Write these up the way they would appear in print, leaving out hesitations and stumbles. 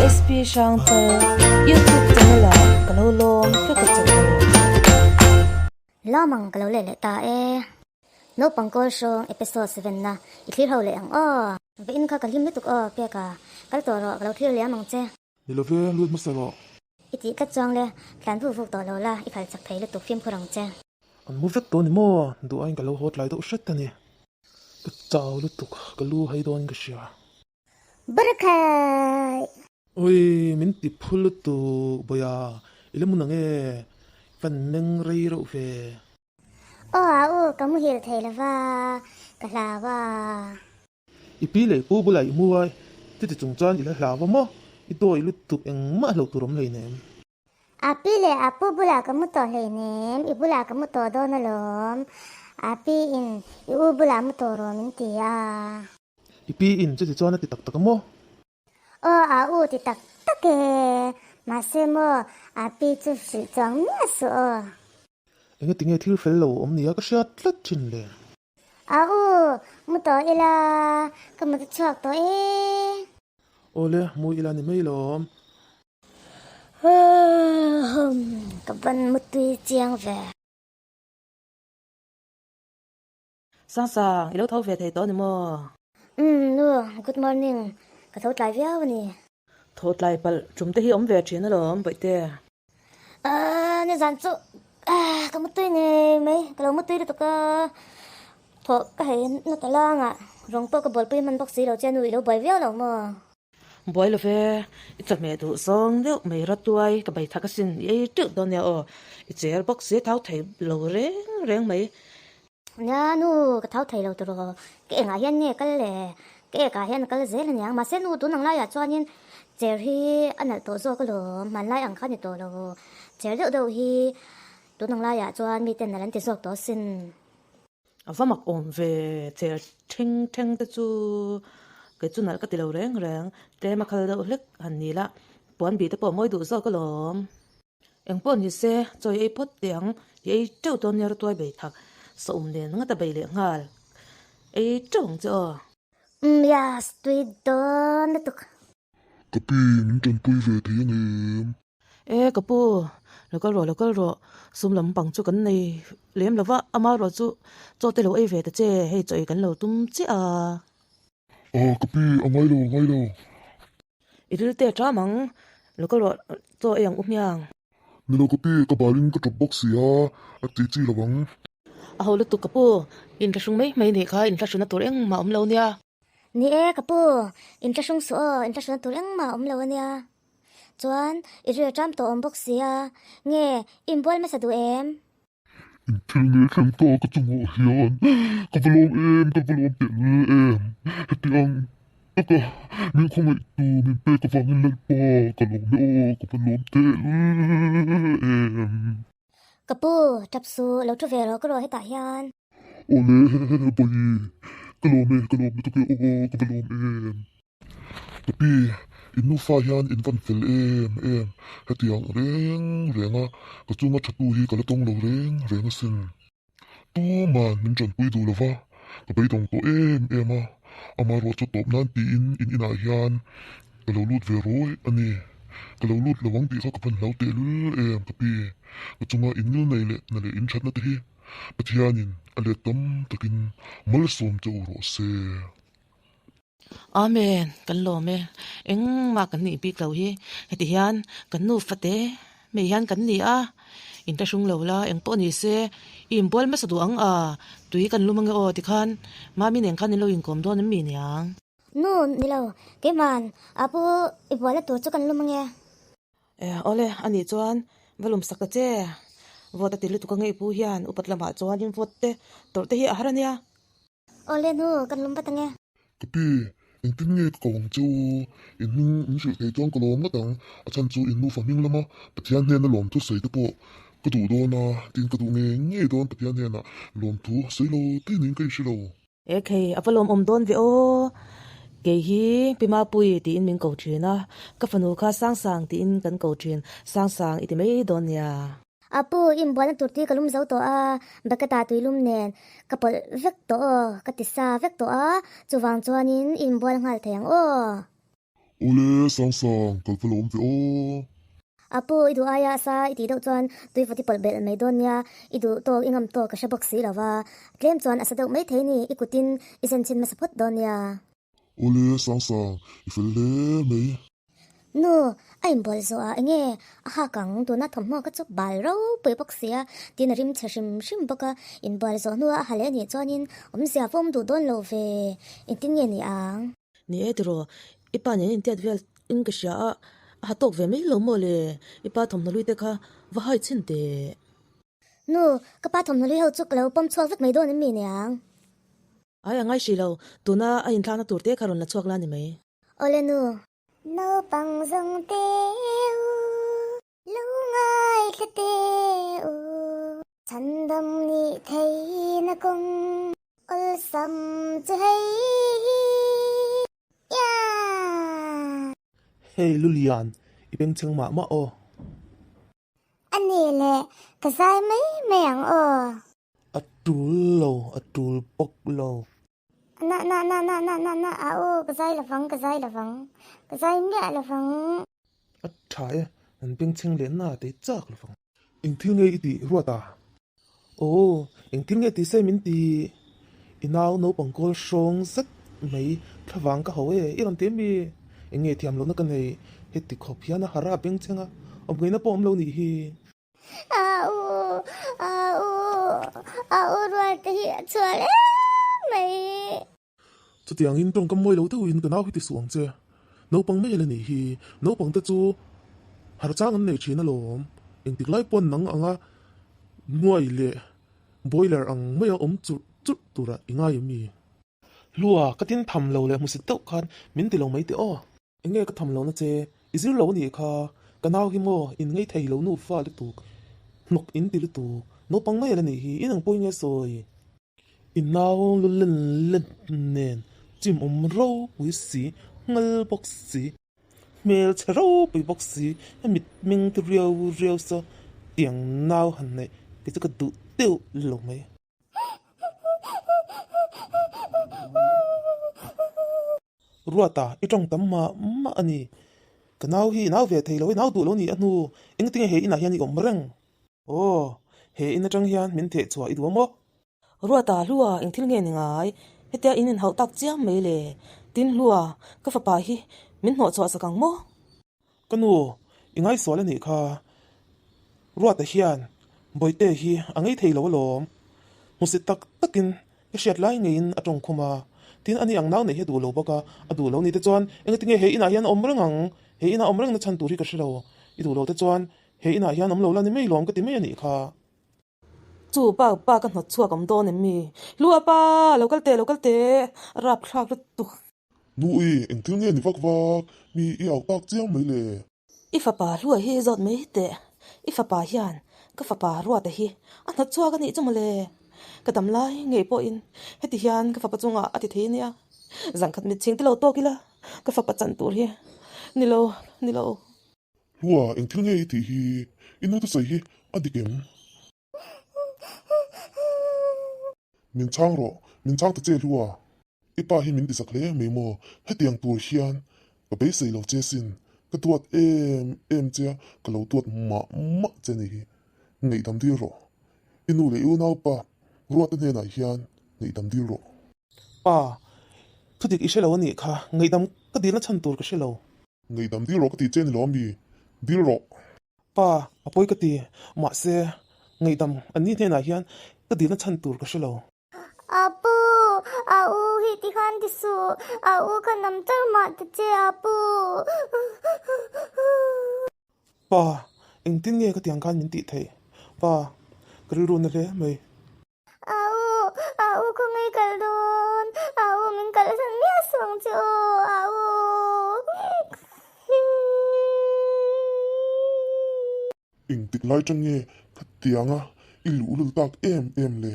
SP Hrangchal YouTube channel ah ka lo lawm vek a che u. Lawmang ka lo leh leh ta e. Naupang kawl hrawng episode 7 na i thlir ho leh ang aw. Va in kha ka hlim lutuk aw peka kal tawh rawh ka lo thlir liam ang che. Ni lo ve, lut hmasa rawh. I tih tlat chuang le, tlan vuk vuk tawh lo la, i khalh chak thei lutuk fimkhur ang che. An mu vek tawh ni maw? Duh aiin ka lo haw tlai deuh hret a ni. Ka chau lutuk, ka lu hai dawn ka hria. Barakhai! Ui, min ti phu lutuk Bawia, i la mun ang e, i van meng rei reuh ve. Aw a u, ka muhil thei lo va, ka hlau a. I pi leh pu bulah i mu a, chuti chung chuan i la hlau va maw? I dawi lutuk engmah hlauh tur awm hleinem. A pi leh a pu bulah ka mu tawh hleinem, i bulah ka mu tawh dawn alawm. A pi in i u bulah mu tawh rawh min ti a. I pi in chuti chuan a ti tak tak a maw? Aw a u ti tak tak e, mahse maw a pi chu hrilh chuang miah suh aw. Enge tinge thil fel lo awm nia ka hriat tlat thin le. A u, mu tawh ila, ka mut a chhuak tawh e. Aw le, mu ila ni mai lawm. Hum, ka ban mutui chiang ve. Sang Sang, i lo tho ve thei tawh a ni maw? Umm, nu, good morning. Ka tho tlai viau a ni. Tho tlai palh tum te hi awm ve thin alawm, Bawihte. Ahh, nizan chu ahh ka mutui ngei mai, ka lo mutui lutuk a, thawh ka hei na ta langah rawng pawh ka bualpui hman bawk si lo che nu, i lo buai viau lo maw? Buai lo ve, i chawhmeh duh zawng deuh mai ratuai ka bei thak asin, i ei teuh dawn nia aw, i cher bawk si thau thei lo reng reng mai. Nia nu, ka thau thei lo tawh, ka engah hian nge kal le, ka ekah hian a kal zel aniang, mahse nu tun ang laiah chuanin cher hi a nalh tawh zawk alawm, hmanlai ang kha ni tawh lo, cher deuh deuh hi tun ang laiah chuan miten nalh an ti zawk tawh asin. A va mak awm ve cher theng theng te chu kei chu nalh ka ti lo reng reng, tlem a khal deuh hlek han ni la, puan bih te pawh a mawi duh zawk alawm. Eng pawh ni se chawi ei phawt teh ang, i ei teuh dawn nia ratuai bei thak, sawm nen ngat a bei leh nghal, ei teuh ang che aw. Umm yes, tui dawn lutuk. Ka pi, min tanpui ve thei ang em? E ka pu, lo kal rawh, lo kal rawh, sum lam pang chu kan nei lem lo va, ama erawh chu chaw te lo ei ve ta che, hei chaw ei kan lo tum chiah a. Ah ka pi, a ngai lo, a ngai lo. I ril te a ṭam ang, lo kal rawh, chaw ei ang u hmiang. Ni lo ka pi, ka balin ka ṭawp bawk si a, a ti chi lo ang. A ho lutuk ka pu, inthlahrung mai mai nih kha inthlahruna tur engmah a awm lo nia. Ni e ka pu, inthlahrung suh aw, inthlahruna tur engmah a awm lo ania. Chuan i ril a ṭam tawh awm bawk si a, nge inbual hmasa duh em? Thil nge thleng ta ka chungah hian ka va lawm em, ka va lawm tehlul em. Heti ang taka min khawngaihtu min pek avangin Lalpa ka lawm e aw, ka va lawm tehlul em. Ka pu, tap suh, lo thu ve rawh ka rawh hetah hian. Awle, bawi, ka lawm e, ka lawm lutuk e aw, ka va lawm em. Ka pi, in nufa hian in van fel em em, hetiang reng reng a, ka chunga thatu hi ka la tawng lo reng reng asin. Tuman min tanpui duh lova, ka beidawng tawh em em a, amaherawh chu tawp nan tiin in inah hian ka lo lut ve rawi a ni. Ka lo lut lo ang tih kha ka van hlau tehlul em ka pi, ka chunga in ngil nei leh na leh in thatna te hi Pathianin a let tam takin malsawm che u rawh se. Amen, kan lawm e. Engmah kan nih bik lo hi. Heti hian kan nufa te mai hian kan ni a, in ta hrung lo la, eng pawh ni se i inbual hmasa duh ang a, tui kan lum ange aw tikhan mami nen khan in lo inkawm dawn em mi niang? Nu, ni lo, keiman a pu i bualna tur chu kan lum ange. E, awle, anih chuan va lum sak ta che. Vote a ti lutuk ange i pu hian upat lamah chuan in vote te tawrh te hi a har ania. Awle nu, kan lum vat ange. Ka pi, engtin nge ka ko ang che u? In hming min hrilh thei chuan ka lawm ngawt ang. A chhan chu in nufa hming lama Pathian hnena lawmthu sawi te pawh ka duh dawn a, tin ka duh ngei ngei dawn Pathian hnenah lawmthu sawi lo te niin ka inhre lo. E khei, a va lawmawm dawn ve aw. Kei hi Pi Mapui tiin min ko thin a, ka fanu kha Sangsang tiin kan ko thin. Sangsang i ti mai dawn nia. A pu, inbualna tur tui ka lum zo tawh a, bucket ah tui lum nen ka pawlh vek tawh aw, ka ti sa vek tawh a, chuvang chuanin inbual nghal thei ang aw. Awle Sangsang, kal va lawm ve aw. A pu, i duh aia sa i tih deuh chuan tui vawt i pawlh belh mai dawn nia, i duh tawk i ngam tawk ka hre bawk si lo va, tlem chuan a sa deuh mai thei ni, i kutin i zen chhin hmasa phawt dawn nia. Awle Sangsang, i fel hle mai. Nu, a inbual zawh ah enge a hak ang, tuna thawmhnaw ka chu bal ropui bawk sia, tin a rim chhe hrim hrim bawk a, inbual zawh hnuah a ha leh anih chuanin awmzia pawh awm duh dawn lo ve, engtin nge ni ang? Ni e tiraw, i pa nen intiat vel in ka hria a, a ha tawk ve mai lo maw le, i pa thawmhnaw lui te kha va hai chhin teh. Nu, ka pa thawmhnaw lui ho chu ka lo pawm chhuak vek mai dawn em mi niang? Ai a ngai hrih lo, tuna a inthlakna tur te kha rawn la chhuak la ni mai. Awle nu. Naupang zawng te u, lo ngaithla te u. Chhandam nih theihna kawng awlsam chu hei hi yeah! Hei Lulian, i bengchheng mah mah aw. A ni le, ka zai mai mai ang aw. A tul lo, a tul bawk lo. Na na na na na na na a aw ka zai lovang ka zai lovang ka zai miah lovang. A tha e, an bengchheng leh na tei chak lovang. Eng thil nge i tih ruat a? Aw, eng thil nge tih se min ti? I nau naupang kawl hrawng zet mai thlavang ka ho e, i rawn ti em mi? Eng nge thiam lohna ka nei? Heti khawp hian a harh a bengchheng a, awmngeihna pawh awm lo nih hi. Au au au rual te hi a chhuah em mai. Chutiangin tawngkam mawi lo deuhin ka nau hi ti suh ang che. Naupang mai la nih hi. Naupang te chu harh chang an nei thin alawm. Engtik lai pawn nang anga nuai leh boiler ang maia awm churh churh turah i ngai em mi? Hlua, ka tin tham lo leh hmusit deuh khan min ti lo mai teh aw. Enge ka tham lohna che? I zir lo anih kha, ka nau hi maw in ngei thei lo nufa lutuk, hnawk in ti lutuk, naupang mai ala nih hi, in ang pawh nge sawi? I nau lu len len nen chim awm ropui si, nghal bawk si, hmel chhe ropui bawk si, a mit meng te riau riau saw tiang nau han neih kei chu ka duh deuh lo mai. Ruata, i tawng tam mah mah a ni. Ka nau hi i nau ve thei lo, i nau duh lo ni a hnu. Engtinge he inah hian i awm reng? Aw, he in atang hian min theh chhuah i duh a maw? Ruata, Hlua, eng thil nge ni ngai? Hetia in inhauh tak chiam mai le. Tin, Hlua, ka fapa hi min hnawh chhuah sak ang maw? Ka nu, i ngaisual a nih kha. Ruata hian Bawihte hi a ngei thei lo alawm. Hmusit tak takin ka hriat lai ngeiin a tawng khum a. Tin, ani ang nau neih hi a duh lo bawk a, a duh lo ni te chuan engati nge he inah hian a awm reng ang? He inah awm reng na chhan tur hi ka hre lo. I duh lo te chuan he inah hian awm lo la ni mai lawm ka ti mai a nih kha. Chu pa pa ka hnawt chhuak awm dawn em mi? Hlua pa, lo kal teh, lo kal teh, a rap thlak lutuk. Nu i, engthil nge ni vak vak, mi i au tak chiang mai le. I fapa Hlua hi zawt mai teh, i fapa hian ka fapa Ruata hi a hnawt chhuak a nih chu mawle. Ka dam lai ngei pawhin heti hian ka fapa chungah a ti thei ania, zangkhat mitchhing te lo tawk ila ka fapa chan tur hi ni lo, ni lo. Hlua, eng thil nge i tih hi? I nu thusawi hi a dik em? Min chhang rawh, min chhang ta che Hlua. I pa hi min ti zak hle mai maw? Hetiang tur hian ka beisei lo che sin. Ka duat em em che a, ka lo duat mah mah che ni hi. Ngaihdam dil rawh. I nu leh i unaupa Ruata hnenah hian ngaihdam dil rawh. Pa, thudik i hre lo a nih kha. Ngaihdam ka dilna chhan tur ka hre lo. Ngaihdam dil rawh ka ti che ni lo ami? Dil rawh. Pa, a pawi ka ti. Mahse, ngaihdam an ni hnenah hian ka dilna chhan tur ka hre lo. A pu, a u hi ti khan ti suh. A u kha nam char mah ta che a pu. Pa, engtin nge ka tiang khan min tih theih? Pa, ka rilru na hle mai. A u, a u khaw ngei kal dawn, a u min kalsan miah suh ang che aw, a u. Engtik lai tang nge khatianga i luhlul tak em em le?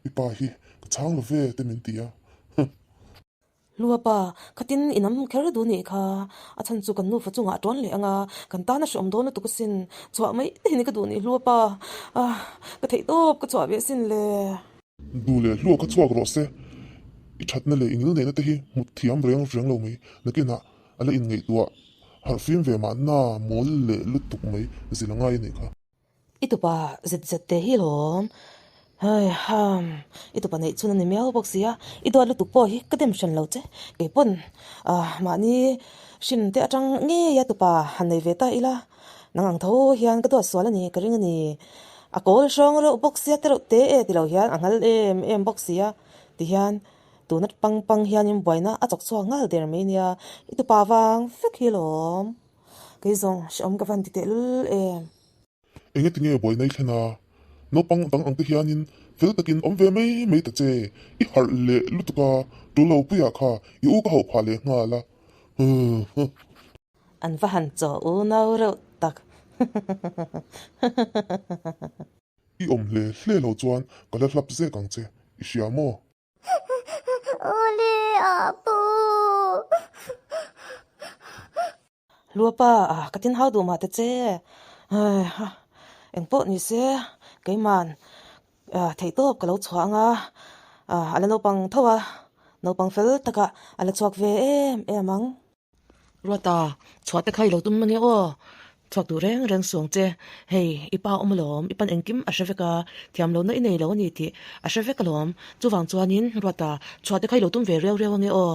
I pa hi ka chhang lo ve te min ti a, huh. Hlua pa, khatin i nam kher duh nih kha, a chhan chu kan nufa chungah a ṭuan leh ang a, kan tan a hreawm dawn lutuk asin, chhuah mai te hi ni ka duh nih Hlua pa, ah, ka theih tawp ka chhuah ve asin le. Duh leh Hlua kha chhuak rawh se, i ṭhatna leh i ngil neihna te hi hmu thiam reng reng lo mai, nakinah. A la inngaihtuah harh fim ve mahna mawl leh lutuk mai zil a ngai a nih kha. I tupa zet zet te hi lawm. Hei ham, i tupa neih chhun a ni miau bawk sia, i duat lutuk pawh hi ka dem hran lo che. Kei pawn ah mahni hrim te atang ngei a tupa han nei ve ta ila, nang ang tho hian ka duat sual a ni ka ring a ni. A kawl hrawng reuh bawk sia te reuh te e ti lo hian a nghal em em bawk sia ti hian tuna pang pang hianin buaina a chawk chhuak nghal der mai nia, i tupa vang vek hi lawm. Kei zawng hrehawm ka van ti tehlul em. Enge tinge buaina i thlen a? Naupang dang ang te hianin fel takin awm ve mai mai ta che. I harh leh lutuk a, tul lo puiah kha i u ka hauh phah leh nghal a. Huh. An va han chaw unau reuh tak. I awm hle hle lo chuan ka la hlap zek ang che, i hria maw? Awle Apu. Luapa ah ka tin hau duh mah ta che. Heiha engpawh ni se keiman ah theihtawp ka lo chhuah anga ah a la naupang tho a naupang fel takah a la chhuak ve em em ang. Ruata, chhuah te kha i lo tum ange aw, chhuak duh reng reng suang che, hei i pa awm alawm, i pan engkim a hre vek a, thiam lohna i nei lo a ni tih a hre vek alawm, chuvang chuanin Ruata, chhuah te kha i lo tum ve reu reu ange aw,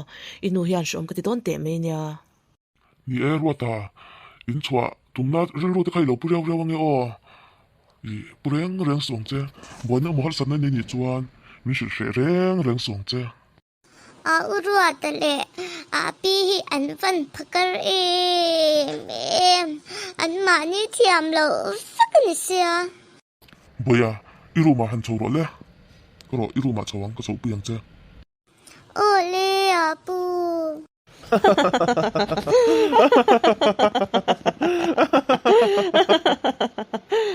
i nu hian hreawm ka ti dawn teh mai nia. Ni e Ruata, in chhuah tumna rilru te kha i lo pu reu reu ange aw, i pu reng reng suang che, buaina emaw harsatna i nei nih chuan min hrilh hreh reng reng suang che. A u Ruata leh a pi hi an van phakar em em, an mahni thiam loh vek a ni sia. Bawia, i room ah han chho rawh le. Ka rawh, i room ah chho ang, ka chhohpui ang che. Aw le, a pu.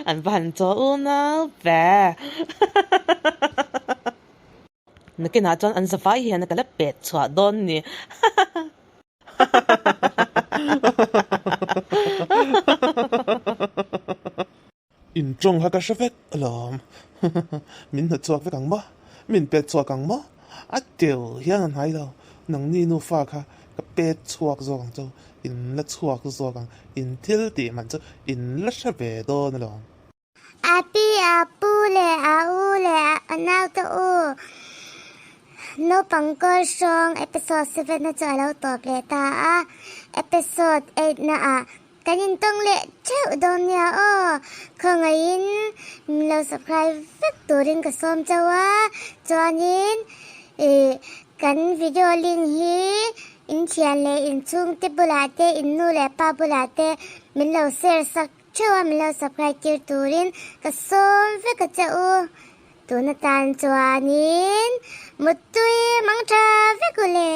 An va han chaw unau ve. Nakinah chuan an zavai hian ka la pet chhuah dawn ni. In tawng kha ka hre vek alawm. Min hnawt chhuak vek ang maw? Min pet chhuak ang maw? A tel hian a hnai lo. Nangni nufa kha ka pet chhuak zawk ang chu. In la chhuak zawk ang. In thil tih man chu in la hre ve dawn alawm. A pi, a pu leh a u leh a naute u naupang kawl hrawng episode 7 na chu a lo tawp leh ta a, episode 8 na ah kan intawng leh theuh dawn nia aw, khawngaihin min lo subscribe vek turin ka sawm chauh a, chuanin ih kan video link hi in thian leh inchhungte bulah te in nu leh pa bulah te min lo share sak Theuh a min lo subscribe tir turin ka sawm vek a che u. Tun atan chuanin Muttui mang tha vek u le.